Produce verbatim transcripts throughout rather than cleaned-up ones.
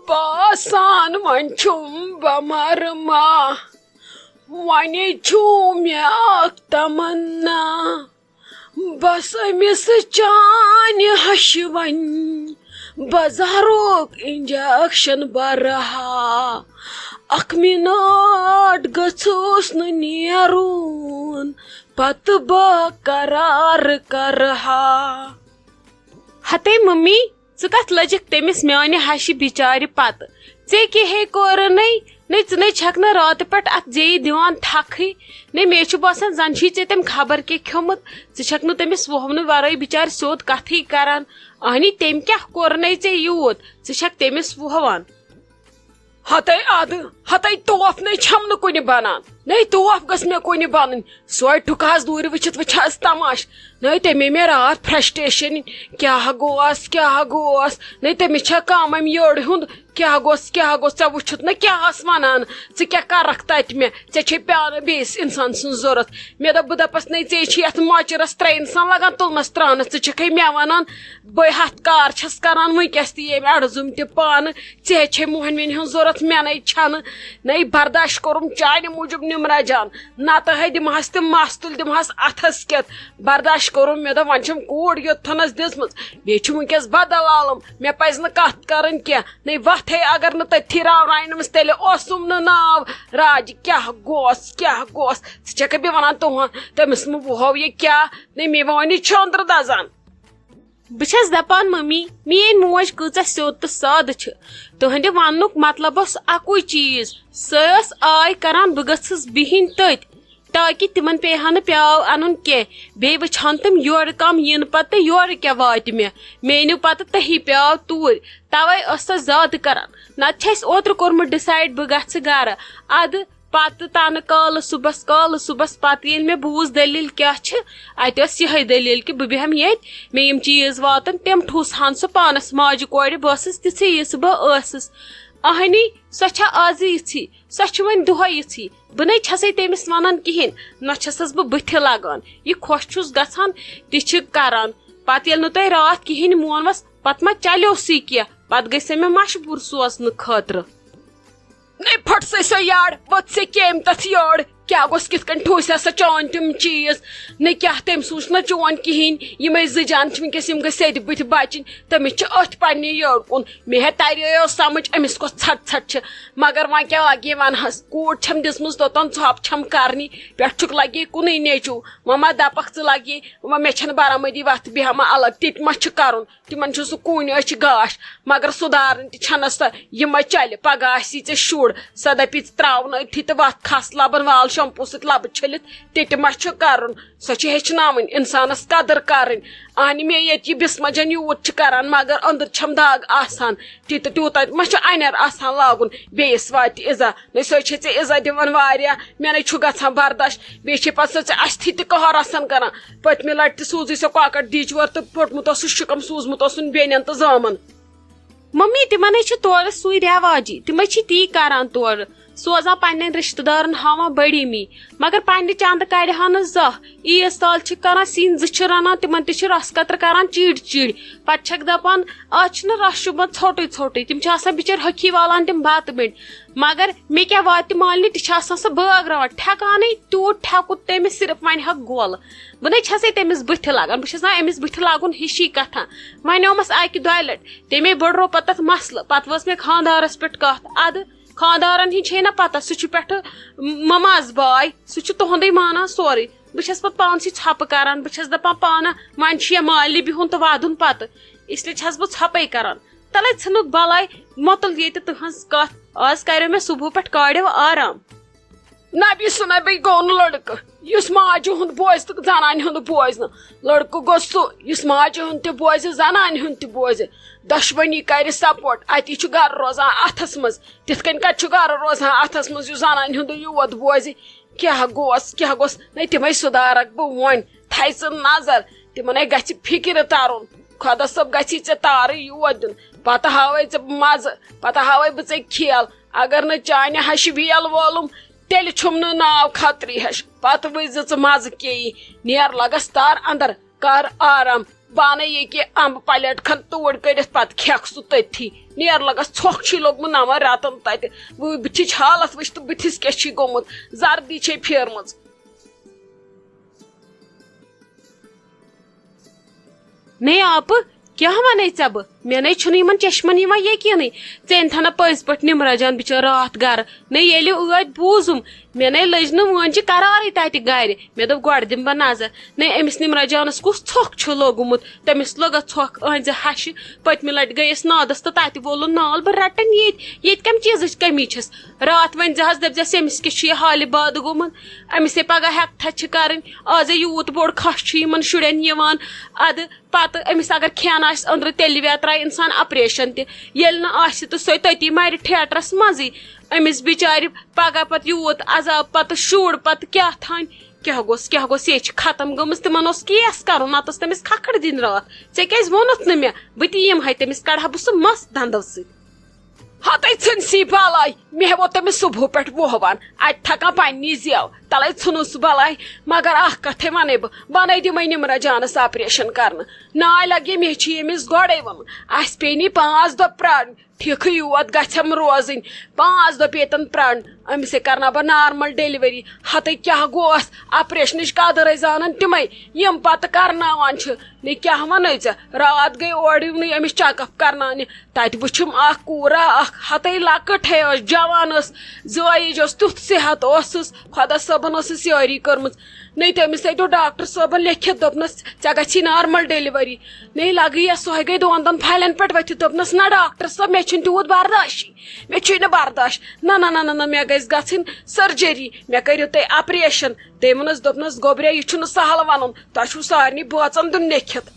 باسان وۄنۍ چھُم بمر ما، وۄنۍ چھُ مےٚ اکھ تمنا، بس أمِس چانہِ ہشہِ وۄنۍ بازارُک انجیکشن برہا۔ اکھ منٹ گژھوس نہٕ نیرُن، پتہٕ بہٕ قرار کرہا۔ ہتے ممی، ژٕ کتھ لٔجکھ تٔمِس میانہِ ہشہِ بِچارِ پتہٕ؟ ژےٚ کیٛاہ ہے کوٚرُنے؟ نے ژٕ نے چھکھ نہٕ راتہٕ پٮ۪ٹھ اتھ زیٚیہِ دِوان تھکھٕے۔ نے مےٚ چھُ باسان زن چھُے ژےٚ تٔمۍ خبر کیٛاہ کھیوٚمُت۔ ژٕ چھکھ نہٕ تٔمِس وُہونہٕ ورٲے بِچارِ سیوٚد کتھٕے کران۔ اہنی، تٔمۍ کیٛاہ کوٚرُنے ژےٚ یوٗت؟ ژٕ چھکھ تٔمِس وُہوان۔ ہتے ادٕ، ہتے توف نے چھم نہٕ کُنہِ بنان، نے توف گٔژھ مےٚ کُنہِ بنٕنۍ۔ سۄے ٹُکہٕ حظ دوٗرِ وٕچھِتھ وٕچھ حظ تماش۔ نے تٔمۍ مےٚ راتھ فرسٹریشن، کیٛاہ گوس، کیٛاہ گوس۔ نے تٔمِس چھا کم امہِ یٔڑ ہُنٛد، کیٛاہ گوس، کیٛاہ گوس، ژےٚ وٕچھُتھ نہ کیٛاہ ٲس ونان؟ ژٕ کیٛاہ کرکھ تتہِ مےٚ؟ ژےٚ چھے پیانہٕ بیٚیِس انسان سٕنٛز ضوٚرتھ۔ مےٚ دوٚپ، بہٕ دپس، نے ژےٚ چھِ یتھ مۄچرس ترٛےٚ انسان لگان تُلنس ترٛاونس، ژٕ چھکھے مےٚ ونان؟ بہٕ ہتھ کار چھس کران وٕنکیٚس تہِ ییٚمہِ اڑٕ زُم تہِ پانہٕ۔ ژےٚ چھے موہنوٮ۪ن ہُنٛد ضوٚرتھ، مےٚ نے چھنہٕ۔ نے برداشت کوٚرُم چانہِ موٗجوٗب نمرہ جان، نتہٕ ہے دِمہس تِم مس تُلۍ دِمہس اتھس کٮ۪تھ۔ برداشت کوٚرُم، مےٚ دوٚپ وۄنۍ چھم کوٗر یوٚتتھنس دِژمٕژ، بیٚیہِ چھِ وٕنکیٚس بدل عالم، مےٚ پزِ نہٕ کتھ کرٕنۍ کینٛہہ۔ نے وتھ ہے اگر نہٕ تٔتھی راو راینمس تیٚلہِ اوسُم نہٕ ناو راج۔ کیٛاہ گوس، کیٛاہ گوس؟ ژٕ چھکھے مےٚ ونان تُہُنٛد تٔمِس مہٕ وُہو یہِ کیٛاہ؟ نے مےٚ وۄنۍ چھۄندرٕ دزان۔ بہٕ چھَس دَپان، مٔمی، میٛٲنۍ موج کۭژاہ سیوٚد تہٕ سادٕ چھِ۔ تُہٕنٛدِ وَننُک مطلب اوس اَکُے چیٖز، سۄ ٲس آے کَران، بہٕ گٔژھٕس بِہِنۍ تٔتۍ، تاکہِ تِمَن پیٚیہِ ہا نہٕ پیٛاو اَنُن کینٛہہ۔ بیٚیہِ وٕچھِ ہَن تِم یورٕ کَم یِنہٕ پَتہٕ تہٕ یورٕ کیٛاہ واتہِ مےٚ، مےٚ أنِو پَتہٕ تُہی پیٛاو توٗرۍ۔ تَوَے ٲس سۄ زیادٕ کَران۔ نَتہٕ چھِ اَسہِ اوترٕ کوٚرمُت decide بہٕ گژھٕ گَرٕ۔ اَدٕ پتہٕ تنہٕ کالہٕ صُبحس، کالہٕ صُبحس پتہٕ ییٚلہِ مےٚ بوٗز دٔلیٖل کیٛاہ چھِ، اَتہِ ٲس یِہوٚے دٔلیٖل کہِ بہٕ بیٚہمہٕ ییٚتہِ، مےٚ یِم چیٖز واتَن، تِم ٹھوٗس ہَن سُہ پانَس ماجہِ کورِ، بہٕ ٲسٕس تِژھٕے یِژھ بہٕ ٲسٕس۔ اَہنی، سۄ چھےٚ آزٕ یِژھٕے، سۄ چھِ وۄنۍ دۄہَے یِژھٕے۔ بہٕ نَے چھَسَے تٔمِس وَنان کِہیٖنۍ، نہ چھَسَس بہٕ بٕتھِ لَگان۔ یہِ خۄش چھُس گژھان، تہِ چھِ کَران۔ پتہٕ ییٚلہِ نہٕ تۄہہِ راتھ کِہیٖنۍ مونوَس، پتہٕ ما چلیو سُے کینٛہہ؟ پتہٕ گٔے سۄ مےٚ مجبوٗر سوزنہٕ خٲطرٕ۔ نے پھٹ سا سۄ یٔڑ، ؤژھ ژےٚ کیٚمۍ تَتھ یٔڑ؟ کیٛاہ گوٚژھ، کِتھ کٔنۍ ٹھوٗسۍ ہا سۄ چٲنۍ تِم چیٖز؟ نے کیٛاہ تٔمۍ سوٗنٛچ نہ چون کِہیٖنۍ، یِمَے زٕ جان چھِ وٕنکیٚس، یِم گٔژھۍ سیٚدِ بٕتھِ بَچِنۍ، تٔمِس چھِ أتھۍ پنٛنہِ یٔڑ کُن۔ مےٚ ہے تَرییو سَمٕجھ أمِس کۄس ژھَٹ ژھَٹ چھِ، مگر وۄنۍ کیٛاہ لَگہِ یہِ وَنہَس؟ کوٗر چھَم دِژمٕژ توٚتام، ژھۄپ چھَم کَرنی، پٮ۪ٹھ چھُکھ لَگہِ کُنُے نیٚچوٗ۔ وۄنۍ ما دَپَکھ ژٕ لَگہِ، وۄنۍ مےٚ چھَنہٕ برآمدی وَتھ بیٚہمہٕ الگ، تِتہِ ما چھِ کَرُن؟ تِمن چھُ سُہ کوٗنہِ أچھِ گاش، مگر سُدھارٕنۍ تہِ چھَنس سۄ۔ یہِ ما چلہِ، پگاہ آسی ژےٚ شُر، سۄ دَپی، "ژٕ ترٛاو نہٕ أتھی تہٕ وَتھ کھس لبن وال شمپوٗ سۭتۍ لبہٕ چھٔلِتھ، تہِ تہِ ما چھُ کَرُن؟" سۄ چھِ ہیٚچھناوٕنۍ اِنسانس قدٕر کَرٕنۍ۔ اہنہِ مےٚ ییٚتہِ یہِ بسمہ جان یوٗت چھِ کَران، مگر أنٛدٕر چھَم داغ آسان، تہِ تہٕ تیوٗتاہ ما چھُ اَنٮ۪ر آسان لاگُن، بیٚیِس واتہِ اِزا۔ نہ سۄ چھے ژےٚ عزت دِوان واریاہ، مےٚ نے چھُ گژھان برداش۔ بیٚیہِ چھے پتہٕ سۄ ژےٚ اَسہِ تھی تہِ قہر آسان کران۔ پٔتمہِ لٹہِ تہِ سوٗزٕے سۄ کۄکر دیٖچ وٲر تہٕ پھوٚٹمُت اوسُس شِکم، سوٗزمُت اوسُن بیٚنٮ۪ن تہٕ زامن۔ ممی، تِمن ہے چھِ تورٕ سُے رٮ۪واجی، تِم ہے چھِ تی کران تورٕ، سوزان پننٮ۪ن رشتہٕ دارن ہاوان بٔڑی می، مگر پننہِ چندٕ کڑِ ہا نہٕ زانٛہہ۔ عیٖز تال چھِ کران، سِنۍ زٕ چھِ رنان، تِمن تہِ چھِ رس قطرٕ کران چِڑ چِڑ۔ پتہٕ چھکھ دپان، "آز چھُنہٕ رس شوٗبان ژھوٚٹُے ژھوٚٹُے"، تِم چھِ آسان بِچٲرۍ ۂکھی والان تِم بتہٕ بٔڑۍ۔ مگر مےٚ کیٛاہ واتہِ مالنہِ، تہِ چھِ آسان سۄ بٲگراوان، ٹھیکانٕے تیوٗت ٹھیکُت تٔمِس، صرف وۄنۍ ہا گۄل۔ بہٕ نے چھسے تٔمِس بٕتھِ لگان، بہٕ چھس دپان أمِس بٕتھِ لگُن ہِشی کتھا۔ وۄنۍ آمس اکہِ دۄیہِ لٹہِ، تمے بٔڑرو پتہٕ تتھ مسلہٕ، پتہٕ وٲژ مےٚ خاندارس پٮ۪ٹھ کتھ۔ ادٕ خاندارن ہٕنٛز چھے نہ پتہ، سُہ چھُ پٮ۪ٹھٕ مماز باے، سُہ چھُ تُہُندُے مانان سورُے۔ بہٕ چھس پتہٕ پانسٕے ژھۄپہٕ کران، بہٕ چھس دپان پانہٕ، وۄنۍ چھُ یہِ مالنہِ بِہُن تہٕ ودُن پتہٕ، اس لیے چھس بہٕ ژھۄپے کران۔ تلے ژھٕنُکھ بلاے، مۄتُل ییٚتہِ تُہنٛز کتھ، آز کریو مےٚ صبحہٕ پٮ۪ٹھ کاڑیو آرام۔ نبی سُنبی گوٚو نہٕ لڑکہٕ، یُس ماجہِ ہُنٛد بوزِ تہٕ زنانہِ ہُنٛد بوزِ نہٕ۔ لڑکہٕ گوٚژھ سُہ، یُس ماجہِ ہُنٛد تہِ بوزِ، زنانہِ ہُنٛد تہِ بوزِ۔ دۄشوٕنی کرِ support۔ اتی چھُ گرٕ روزان اتھس منٛز۔ تِتھ کٔنۍ کتہِ چھُ گرٕ روزان اتھس منٛز، یُس زنانہِ ہُنٛدُے یوت بوزِ؟ کیٛاہ گوس، کیٛاہ گوس؟ نے تِمے سُدھارکھ بہٕ وۄنۍ۔ تھایہِ ژٕ نظر، تِمن ہے گژھِ فکرِ ترُن۔ خۄدا صٲب گژھی ژےٚ تارٕے یوت دیُن۔ پتہٕ ہاوے ژےٚ بہٕ مزٕ، پتہٕ ہاوے بہٕ ژےٚ کھیل۔ اگر نہٕ چانہِ ہشہِ ویل وولُم، تیٚلہِ چھُم نہٕ ناو خطرٕے ہش۔ پتہٕ وٕچھ زِ ژٕ مزٕ کیٚیی۔ نیر لگس تار اندر، کر آرام۔ پانے ییٚکیٛاہ امبہٕ پلیٹ کھنڈ توٗرۍ کٔڑِتھ، پتہٕ کھٮ۪کھ سُہ تٔتھی۔ نیر لگس ژھۄکھ چھُے لوٚگمُت نَوَن رٮ۪تن تتہِ۔ وۄنۍ بٕتھِچ حالت وٕچھ تہٕ بٕتھِس کیٛاہ چھُے گوٚمُت، زردی چھے پھیرمٕژ۔ نے آپہٕ، کیٛاہ ونے ژےٚ بہٕ؟ مےٚ نے چھُنہٕ یِمن چشمن یِوان یقیٖنٕے۔ ژےٚ أنۍ تھنا پٔزۍ پٲٹھۍ نمرہ جان بچٲر راتھ گرٕ؟ نے ییٚلہِ ٲدۍ بوٗزُم، مےٚ نے لٔج نہٕ وٲنجہِ قرارٕے تتہِ گرِ۔ مےٚ دوٚپ، گۄڈٕ دِمہٕ بہٕ نظر، نے أمِس نمرہ جانس کُس ژھۄکھ چھُ لوٚگمُت۔ تٔمِس لوٚگا ژھۄکھ أہنزِ ہشہِ؟ پٔتمہِ لٹہِ گٔیَس نادس تہٕ تتہِ وولُن نال، بہٕ رٹن ییٚتہِ، ییٚتہِ کمہِ چیٖزٕچ کٔمی چھس؟ راتھ ؤنۍ زِہس، دٔپۍ زِہس، أمِس کیٛاہ چھُ یہِ حالہِ باد گوٚمُت؟ أمِس ہے پگاہ ہٮ۪کتھا چھِ کرٕنۍ۔ آز ہے یوٗت بوٚڑ کھش چھُ یِمن شُرٮ۪ن یِوان۔ ادٕ پتہٕ أمِس اگر کھٮ۪ن آسہِ أنٛدرٕ، تیٚلہِ ویترایہِ انسان آپریشن تہِ۔ ییٚلہِ نہٕ آسہِ تہٕ سۄے تٔتی مرِ ٹھیٹرس منٛزٕے۔ أمِس بِچارِ پگاہ پتہٕ یوٗت عذاب، پتہٕ شُر، پتہٕ کیٛاہ تھانۍ؟ کیٛاہ گوٚژھ، کیٛاہ گوٚژھ؟ یے چھِ ختم گٔمٕژ، تِمن اوس کیس کرُن، نتہٕ ٲس تٔمِس کھکھٕر دِنۍ راتھ۔ ژےٚ کیٛازِ ووٚنُتھ نہٕ مےٚ؟ بہٕ تہِ یِمہٕ ہاے تٔمِس، کڑہا بہٕ سُہ مس دندو سۭتۍ۔ ہتے ژھٕنۍ سی بلاے، مےٚ ووت تٔمِس صبحہٕ پٮ۪ٹھ وُہ وان، اتہِ تھکان پننی زیو، تلے ژھٕنُن سُہ بلاے۔ مگر اکھ کتھے ونے بہٕ، بنے دِمے نمرہ جانس آپریشن کرنہٕ۔ ناے لگہِ، مےٚ چھُ ییٚمِس گۄڈے ووٚنمُت، اسہِ پیٚیہِ نہٕ پانٛژھ دۄہ پرارُن، ٹھیکھٕے یوت گژھٮ۪م روزٕنۍ، پانٛژھ دۄہ پیٚتن پرارُن، أمِس ہے کرناو بہٕ نارمل ڈیلیوری۔ ہتے کیٛاہ گوس، آپریشنٕچ قدر ٲسۍ زانان تِمے، یِم پتہٕ کرناوان چھِ۔ نے کیٛاہ ونے ژےٚ، راتھ گٔے اورٕ یِونٕے أمِس چیک اپ کرناونہِ، تتہِ وٕچھِم اکھ کوٗرا اکھ، ہتے لۄکٕٹ ہے ٲس، جوان ٲس، زٲیِج ٲس، تیُتھ صحت اوسُس۔ خۄدا صٲبن ٲسٕس یٲری کٔرمٕژ۔ نے تٔمِس ہے دیُت ڈاکٹر صٲبن لیکھِتھ، دوٚپنس، ژےٚ گژھی نارمل ڈیلیوری۔ نے لگٕے یا سۄے گٔے دۄن دۄن پھلٮ۪ن پٮ۪ٹھ ؤتھِتھ، دوٚپنس، نہ ڈاکٹر صٲب، مےٚ چھُنہٕ تیوٗت برداشی، مےٚ چھُے نہٕ برداش۔ نہ نہ نہ نہ نہ، مےٚ گژھِ گژھٕنۍ سرجری، مےٚ کٔرِو تُہۍ آپریشن۔ تٔمۍ ووٚنس، دوٚپنس، گوٚبریا، یہِ چھُنہٕ سہل ونُن، تۄہہِ چھُو سارنٕے بٲژن دیُن لیکھِتھ۔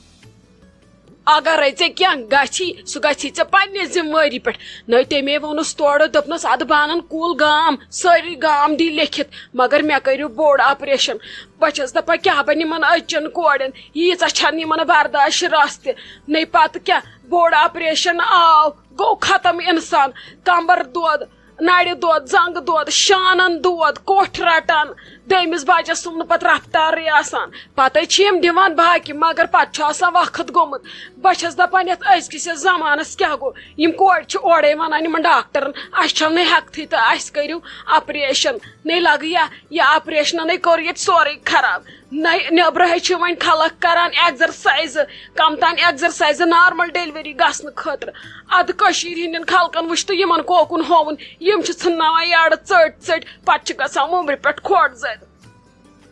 اگرے ژےٚ کینٛہہ گژھی، سُہ گژھی ژےٚ پننہِ ذمہٕ وٲری پٮ۪ٹھ۔ نٔے تٔمے ووٚنُس تورٕ، دوٚپنس، ادٕ بہٕ انن کُل گام، سٲری گام دی لیکھِتھ، مگر مےٚ کٔرِو بوٚڑ آپریشن۔ بہٕ چھس دپان، کیٛاہ بنہِ یِمن أزچٮ۪ن کورٮ۪ن، ییٖژاہ چھنہٕ یِمن برداش رژھ تہِ۔ نٔے پتہٕ کیٛاہ، بوٚڑ آپریشن آو، گوٚو ختم انسان، کمبر دود، نرِ دود، زنٛگہٕ دود، شانن دود، کوٹھ رٹان، دوٚیمِس بچس سُنٛد نہٕ پتہٕ رفتارٕے آسان۔ پتے چھِ یِم دِوان باقی، مگر پتہٕ چھُ آسان وقت گوٚمُت۔ بہٕ چھس دپان، یتھ أزکِس یتھ زمانس کیٛاہ گوٚو؟ یِم کورِ چھِ اورے ونان یِمن ڈاکٹرن، اسہِ چھَنہٕ ہٮ۪کتھٕے تہٕ اسہِ کٔرِو آپریشن۔ نے لگہٕ یا، یہِ آپریشننے کوٚر ییٚتہِ سورُے خراب۔ نَے، نیٚبرٕ ہے چھِ وۄنۍ خلق کران ایگزرسایزٕ، کم تام ایگزرسایزٕ نارمل ڈیلیوری گژھنہٕ خٲطرٕ۔ ادٕ کٔشیٖرِ ہٕنٛدٮ۪ن خلقن وٕچھ تہٕ یِمن کوکُن ہووُن، یِم چھِ ژھٕنناوان یڈٕ ژٔٹۍ ژٔٹۍ، پتہٕ چھِ گژھان وُمرِ پٮ۪ٹھ کھۄڈ زد۔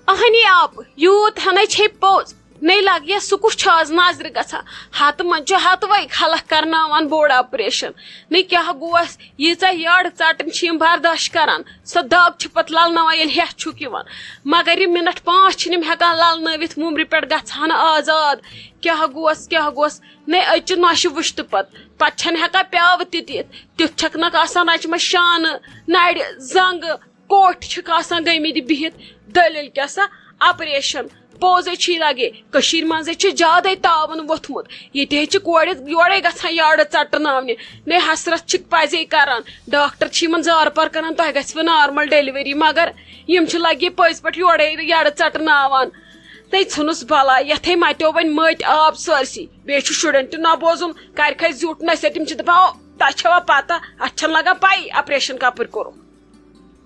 اہنی آپہٕ، یوٗت ہنے چھے پوٚز، نے لگہِ سُہ کُس چھُ آز نظرِ گژھان؟ ہتہٕ منٛز چھُ ہتہٕ وَے خلق کرناوان بوٚڑ آپریشن۔ نے کیٛاہ گوس، ییٖژاہ یٔڈ ژٹٕنۍ چھِ یِم برداش کران، سۄ دگ چھِ پتہٕ للناوان ییٚلہِ ہٮ۪تھ چھُکھ یِوان۔ مگر یِم منٹ پانٛژھ چھِنہٕ یِم ہٮ۪کان للنٲوِتھ، وُمرِ پٮ۪ٹھ گژھٕ ہن آزاد۔ کیٛاہ گوس، کیٛاہ گوس؟ نے أزچہِ نۄشہِ وٕچھتہٕ پتہٕ، پتہٕ چھَنہٕ ہٮ۪کان پیٛاوٕ تہِ دِتھ، تیُتھ چھَکھ نَکھ آسان رچمژ شانہٕ، نرِ، زنٛگہٕ، کوٹھۍ چھِکھ آسان گٔمٕتۍ بِہِتھ۔ دٔلیٖل کیٛاہ سا؟ آپریشن۔ پوٚز ہے چھُے لگے، کٔشیٖرِ منٛز ہے چھِ زیادَے تعاوُن ووٚتھمُت۔ ییٚتہِ ہے چھِ کورِ یورَے گژھان یارٕ ژَٹناونہِ۔ نے حسرت چھِ پَزے کران۔ ڈاکٹر چھِ یِمن زارٕ پار کران، تۄہہِ گژھِوٕ نارمل ڈیلیوری، مگر یِم چھِ لگے پٔزۍ پٲٹھۍ یورَے یارٕ ژَٹناوان۔ تٔمۍ ژھٕنُس بلاے، یَتھٕے مَتیو وۄنۍ مٔتۍ آب سٲرسٕے۔ بیٚیہِ چھُ شُرٮ۪ن تہِ نہ بوزُن، کَرِ کھَسہِ زیُٹھ نصیحت۔ یِم چھِ دَپان، "او، تۄہہِ چھوا پَتہ، اَتھ چھَنہٕ لَگان پَیی آپریشن کَپٲرۍ کوٚرُم؟"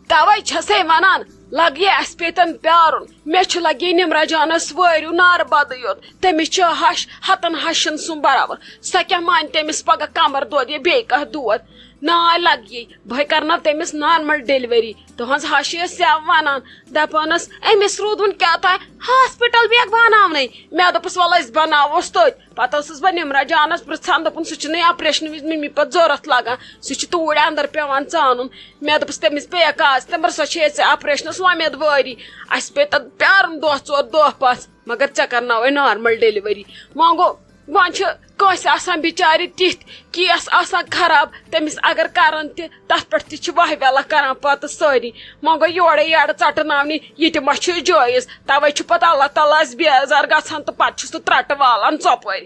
توے چھسے ونان، لگیے اسہِ پیتن پیارُن۔ مےٚ چھُ لگے نمرہ جانس وٲرِو نارٕ بدٕے یوت۔ تٔمِس چھِ ہش ہتن ہشن سُم برابر۔ سۄ کیٛاہ مانہِ تٔمِس پگاہ کمر دود یا بیٚیہِ کانٛہہ دود؟ ناے لگیے، بہٕ کرناو تٔمِس نارمل ڈیلیوری۔ تُہنٛز ہش ٲس سیٚو ونان، دپان ٲس، "أمِس روٗد وُنہِ کیٛاہ تام ہاسپٹل بیگ بناونَے۔" مےٚ دوٚپُس، "وَلہٕ أسۍ بناووس تٔتھۍ۔" پتہٕ ٲسٕس بہٕ نمرہ جانس پرژھان، دوٚپُن، "سُہ چھُنہٕ آپریشنہٕ وِزِ ممی پتہٕ ضروٗرت لگان، سُہ چھُ توٗرۍ اندر پٮ۪وان ژانُن۔" مےٚ دوٚپُس تٔمِس، "بیٚیہِ کَس تٔمۍ سۄ چھے ژےٚ آپریشنَس وۄمید وٲری، اَسہِ پیٚیہِ تَتھ پیٛارُن دۄہ ژور دۄہ پانٛژھ، مگر ژےٚ کرناوَے نارمل ڈیلیوری۔" وۄنۍ گوٚو، وۄنۍ چھِ کٲنٛسہِ آسان بِچارِ تِتھۍ کیس آسان خراب، تٔمِس اگر کران تہِ، تَتھ پٮ۪ٹھ تہِ چھِ واہ ویلہ کران پتہٕ سٲری۔ وۄنۍ گوٚو یورَے یَڈٕ ژَٹناونہِ، یہِ تہِ ما چھُ جٲیِز؟ تَوَے چھُ پتہٕ اللہ تعالیٰ ہَس بیزار گژھان تہٕ پتہٕ چھُ سُہ ترٛٹہٕ والان ژۄپٲرۍ۔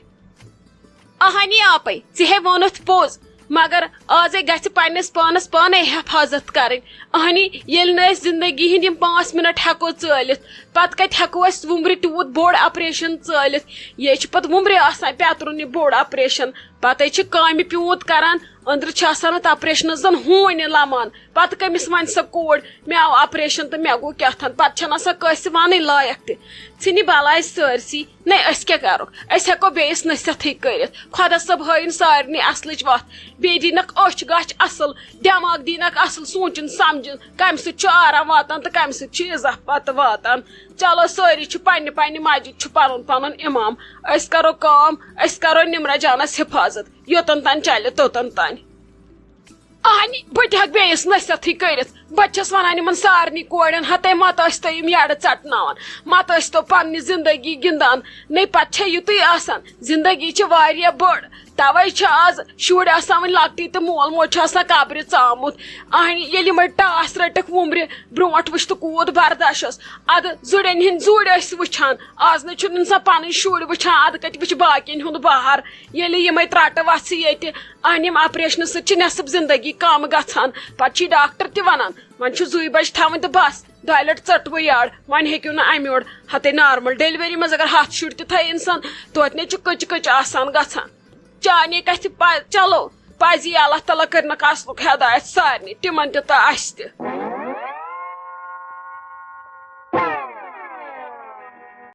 اہنی آپے، ژےٚ ہے ووٚنُتھ پوٚز۔ مگر آزے گژھِ پننِس پانس پانے حفاظت کرٕنۍ۔ اہنی، ییٚلہِ نہٕ أسۍ زندگی ہٕنٛدۍ یِم پانٛژھ منٹ ہٮ۪کو ژٲلِتھ، پتہٕ کتہِ ہٮ۪کو أسۍ وُمرِ تیوٗت بوٚڑ آپریشن ژٲلِتھ؟ یہِ چھُ پتہٕ وُمرِ آسان پیترُن یہِ بوٚڑ آپریشن۔ پتے چھِ کامہِ پیوٗنت کران، أنٛدرٕ چھِ آسان اتھ آپریشنس زن ہوٗنۍ لمان۔ پتہٕ کٔمِس ونہِ سۄ کوٗر، مےٚ آو آپریشن تہٕ مےٚ گوٚو کیٛاہ تھان؟ پتہٕ چھنہٕ آسان کٲنٛسہِ ونٕنۍ لایق تہِ۔ ژھٕنہِ بلاے سٲرسٕے۔ نے، أسۍ کیٛاہ کرو؟ أسۍ ہٮ۪کو بیٚیِس نصیحتھٕے کٔرِتھ۔ خۄدا صٲب ہٲیِن سارنٕے اصلٕچ وتھ۔ بیٚیہِ دِنکھ أچھ گچھ اصل، دٮ۪ماغ دِنکھ اصل سونٛچُن سمجُن، کمہِ سۭتۍ چھُ آرام واتان تہٕ کمہِ سۭتۍ چھُ اضافہٕ پتہٕ واتان۔ چلو، سٲری چھِ پننہِ پننہِ مسجد چھُ پنُن پنُن امام۔ أسۍ کرو کٲم، أسۍ کرو نمرہ جانس حفاظت، یوٚتن تام چلہِ توٚتن تام۔ اہنی، بہٕ تہِ ہٮ۪کہٕ بیٚیِس نصیحتھٕے کٔرِتھ۔ بہٕ تہِ چھَس وَنان یِمَن سارنٕے کورٮ۪ن، ہَتَے مَتہٕ ٲسۍ تو یِم یَڈٕ ژَٹناوان، مَتہٕ ٲسۍ تو پنٛنہِ زِندگی گِنٛدان۔ نَے پَتہٕ چھےٚ یُتُے آسان، زِندگی چھِ واریاہ بٔڑ۔ تَوَے چھِ آز شُرۍ آسان وٕنہِ لۄکٹی تہٕ مول موج چھُ آسان قبرِ ژامُت۔ اہنی، ییٚلہِ یِمَے ٹاس رٔٹِکھ وُمرِ برونٛٹھ وٕچھ تہٕ کوٗت برداشَس۔ اَدٕ زُرٮ۪ن ہِنٛدۍ زُرۍ ٲسۍ وٕچھان، آز نَے چھُنہٕ اِنسان پَنٕنۍ شُرۍ وٕچھان، اَدٕ کَتہِ وٕچھِ باقیَن ہُنٛد بہار۔ ییٚلہِ یِمَے ترٛٹہٕ وَژھِ ییٚتہِ، اہنِم آپریشنہٕ سۭتۍ چھِ نٮ۪صٕب زندگی کم گژھان۔ پتہٕ چھِ ڈاکٹر تہِ ونان، وۄنۍ چھُ زُوۍ بجہِ تھاوٕنۍ تہٕ بس، دۄیہِ لٹہِ ژٔٹوٕ یٔڈ، وۄنۍ ہیٚکِو نہٕ امہِ یوٚڑ۔ ہتے نارمل ڈیلیوری منٛز اگر ہتھ شُرۍ تہِ تھایہِ انسان، توتہِ نے چھُ کٔچہِ کٔچہِ آسان گژھان۔ چانے کتھِ پہ-، چلو، پزی اللہ تعالیٰ کٔرنکھ اصلُک ہدایت سارنٕے، تِمن تہِ تہٕ اسہِ تہِ۔